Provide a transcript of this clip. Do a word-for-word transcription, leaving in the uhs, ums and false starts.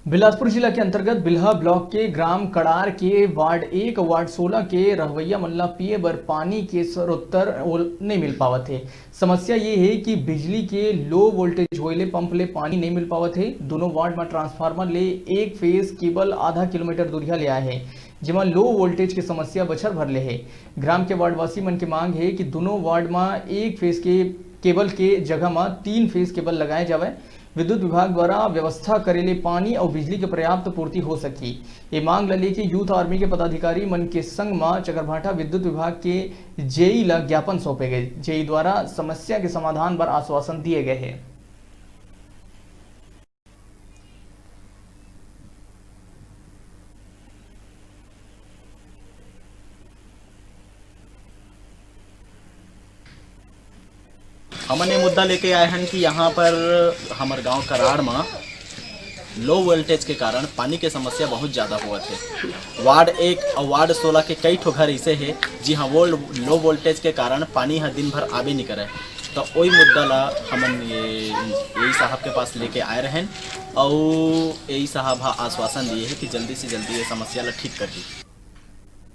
बिलासपुर जिला के अंतर्गत बिल्हा ब्लॉक के ग्राम कड़ार के वार्ड एक, वार्ड सोलह के रहवैया मन ला पीए बर पानी के सरोत्तर ओल नइ मिल पावत हे। समस्या ये हे कि बिजली के लो वोल्टेज होए ले पंप ले पानी नइ मिल पावत हे। दोनों वार्ड म ट्रांसफार्मर ले एक फेज केबल आधा किलोमीटर दूरिहा ले आए हे, जेमा लो वोल्टेज के समस्या बछर भर ले हे। ग्राम के वार्डवासी मन के मांग हे कि दोनों वार्ड म एक फेज के केबल के जगह म तीन फेज केबल लगाए जावय। विद्युत विभाग द्वारा व्यवस्था करे ले पानी अउ बिजली के पर्याप्त पूर्ति हो सकही। ये मांग ल लेके यूथ आर्मी के पदाधिकारी मन के संग म चकरभाटा विद्युत विभाग के जेई ल ज्ञापन सौंपे गए। जेई द्वारा समस्या के समाधान बर आश्वासन दिए गए हे। हमन ये मुद्दा लेके आए हन कि यहाँ पर हमर गांव कराड़ म लो वोल्टेज के कारण पानी के समस्या बहुत ज़्यादा होवत हे। वार्ड एक अउ वार्ड सोलह के कई ठो घर ऐसे हे, जिहाँ वो लो वोल्टेज के कारण पानी ह दिन भर आबे नहीं करे। तो वही मुद्दा ला हमन ये एई साहब के पास लेके आए रहेन, अउ एई साहब ह आश्वासन दिए हे कि जल्दी से जल्दी ये समस्या ला ठीक कर दी।